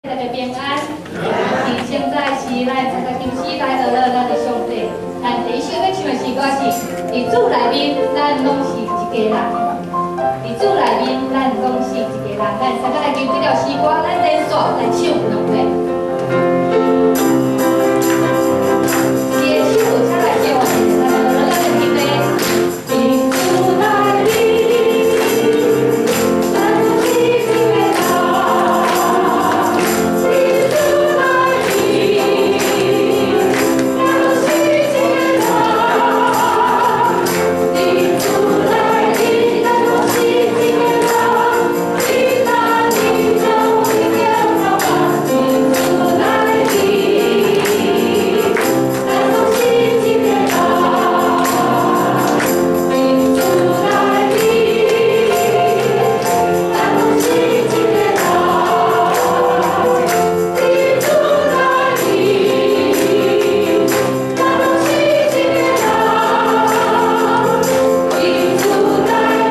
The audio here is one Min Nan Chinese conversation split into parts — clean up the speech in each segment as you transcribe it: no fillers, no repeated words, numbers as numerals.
大家平安。現在是咱三個金時來學咱的上帝。咱第一首欲唱的詩歌是：佇主內面，咱攏是一家人。佇主內面，咱攏是一家人。咱三個來唱這條詩歌，咱連續來唱兩遍。舉手，請來叫我，咱學咱的天父。佇主內面，咱攏是一家人。佇主內面，咱攏是一家人。佇主內面，咱攏是一家人。一家人就一點頭髮。佇主內面，咱攏是一家人。佇主內面，咱攏是一家人。佇主內面，咱攏是一家人。佇主內面，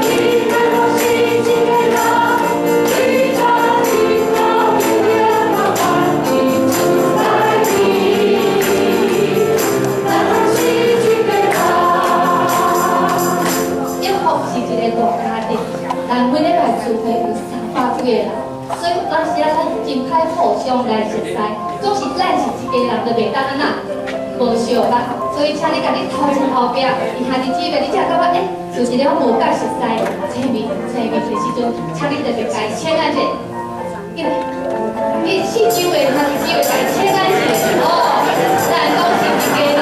咱攏是一家人。一家人就一點頭髮。佇主內面，咱攏是一家人。益福是一个大家庭，咱每禮拜聚會有300幾个人，所以有當時啊，咱真歹互相來熟似，總是咱是一家人，就袂當按怎無相捌。所以，請你共你頭前後壁，伊兄弟姊妹，你才會感覺欸，像一個無夠熟似、親密、親密的時陣，請你特別共伊請安者，緊來，你四周的兄弟姊妹共伊請安者，哦，咱攏是一家人。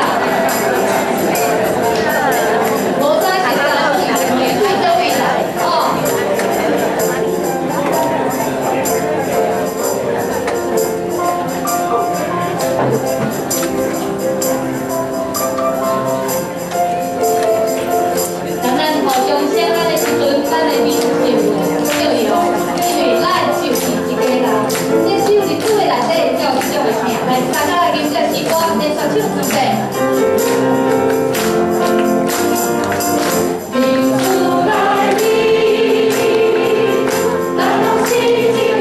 無知是啥物，對佗位來，哦。當咱互相請安的時陣，咱的面就會笑容，因為咱就是一家人。這首佇主的內底照這種的聽，來，大家來吟這詩歌，連續唱三遍。佇主內面，咱攏是一家人。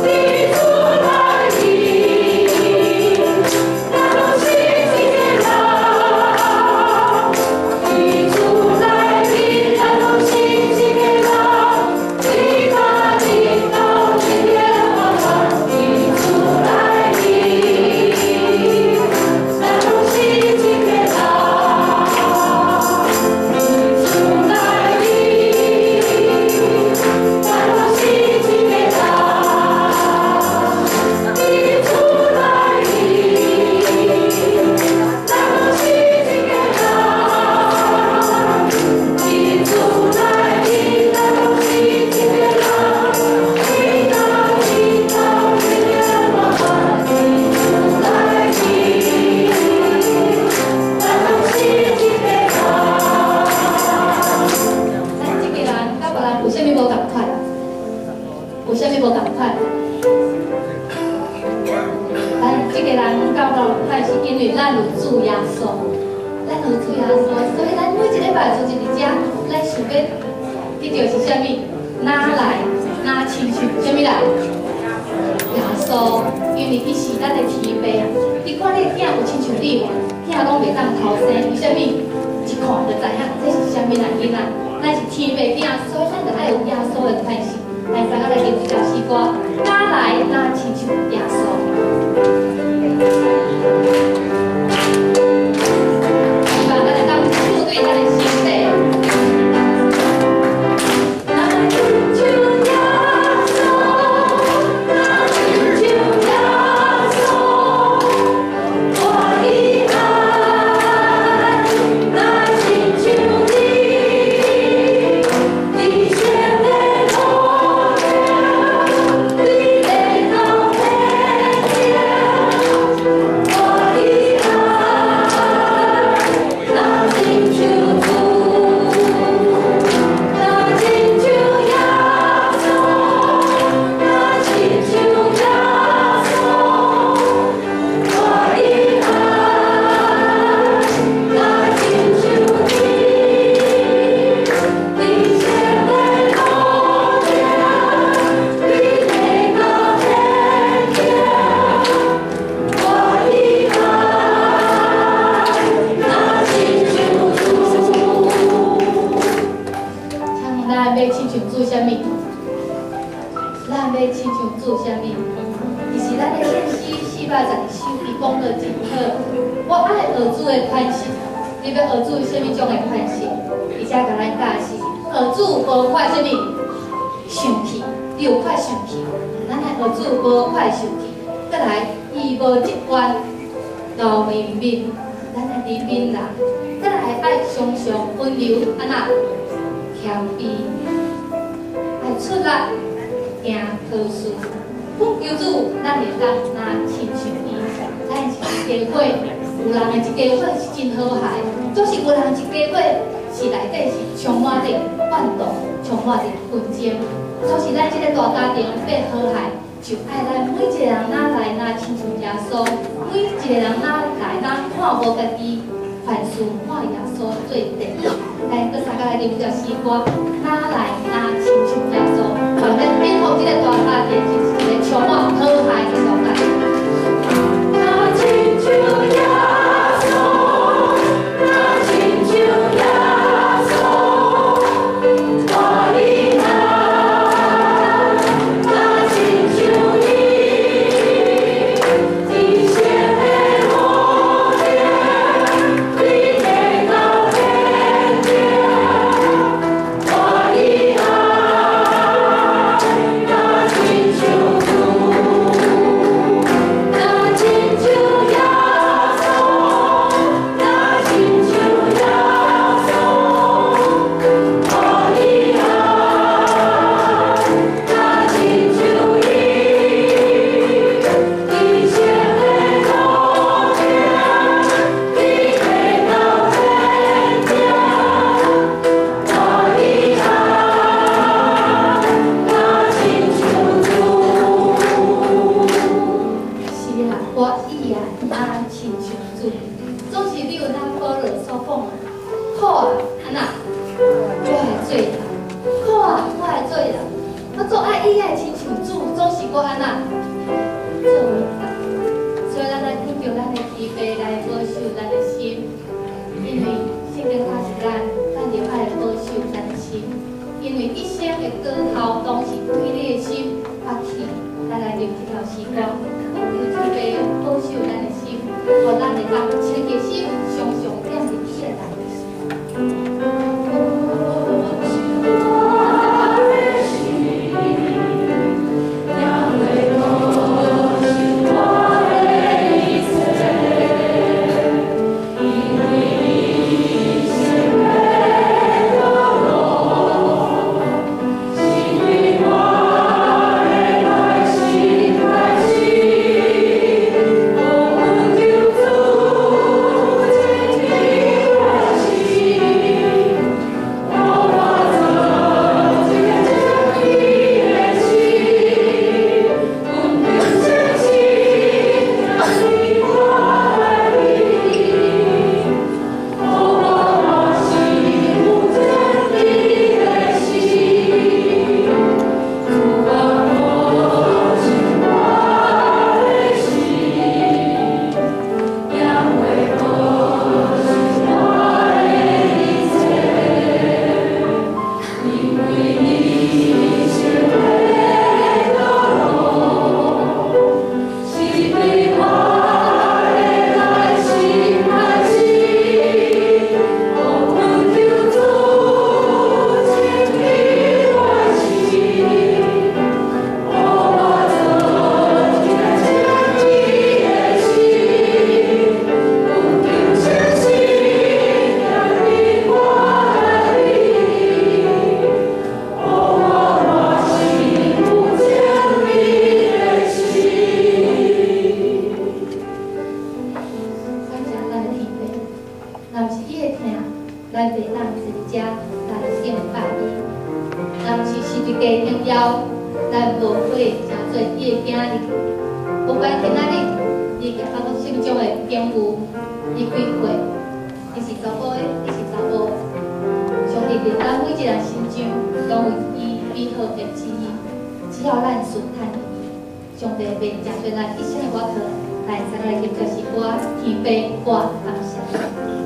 佇主內面，咱攏是一家人。佇主內面，咱攏是一家人。一家人就一點頭髮。佇主內面，咱攏是一家人。佇主內面，咱攏是一家人。佇主內面，咱攏是一家人。佇主內面，咱攏是一家人。一家人就一點頭髮。佇主內面，咱攏是一家人。咱這個人佮別人有啥物無仝款？有啥物無仝款？咱這個人佮別人無仝款，是因為咱有主耶穌，咱有主耶穌，所以咱每一禮拜聚集佇遮，咱想欲得著是啥物？哪來哪親像啥物人？耶穌，因為伊是咱的天父。你看你的囝有親像你無？囝攏袂當偷生，為啥物？一看就知影這是啥物人囡仔。咱是天父囝，所以咱就愛有耶穌的款式。來，大家來吟這條詩歌，哪來哪親像耶穌。希望咱會當面對咱的身體。哪親像耶穌，哪親像耶穌，我的愛，哪親像你，你先的路，咱欲親像主啥物？其實咱的獻詩412首，伊講得真好。我愛學主的款式，你欲學主啥物種的款式？伊才共咱教示，學主無快啥物？生氣，伊有快生氣。咱愛學主無快生氣，閣來伊無責怨，露憐憫，咱愛憐憫人，閣來愛常常溫柔，按怎謙卑，愛出力行好事。懇求主，咱會當若親像伊，咱是一家伙，有人的一家伙是真和諧，總是有人一家伙是內底是充滿著怨妒，充滿著紛爭。總是咱這个大家庭欲和諧，就愛咱每一个人若來若親像耶穌，每一個人若來若看無家己，凡事看耶穌做第一。咱閣三個來啉條詩歌，若來若親像耶穌，予咱變予這个大家庭是一個充滿和諧的所在。若親像耶穌，若親像耶穌，我意愛，若親像伊，一生的路程，對天到天頂，我意愛，若親像主，若親像耶穌，若親像耶穌，我意愛，若親像伊，一生的路程，對天到天頂，我意愛，若親像主。是啊，我意愛若親像主，總是你有咱保羅所講的，苦啊，按怎？我會做到，苦啊，我會做到。我做愛意愛親像主，總是我按怎做袂到。所以咱來懇求咱的天父來保守咱的心，因為聖經教示咱，咱著愛保守咱的心，因為一生的果效攏是對你的心發起。咱來啉這條詩歌，懇求天父保守咱的心，予咱會當清潔心，常常踮佇伊的內面。保守我的心，也會保守我的一切，因為你是我的道路，是對我的內心開始。我懇求主，清潔我心，予我做一个清潔的心，懇求聖心佇我內面，予我活是有清潔的心，主啊，保守我的心，也會保守我的一切，因為你是我的道路，是對我的內心開始。我懇求主，清潔我心，予我做一個清潔的心，懇求聖心佇我內面，予我活是有清潔的心。感謝咱的天父，若毋是伊的疼，咱袂當坐佇遮來敬拜伊；若毋是十字架榮耀，咱無配成做伊的囝兒。不管今仔日你行到啥物種的境遇，你幾歲，你是查埔的，你是查某的，上帝佇咱每一個人身上，攏有伊美好的旨意。只要咱順趁伊，上帝袂成做咱一生的倚靠。來，三個來吟這詩歌，天父，我感謝。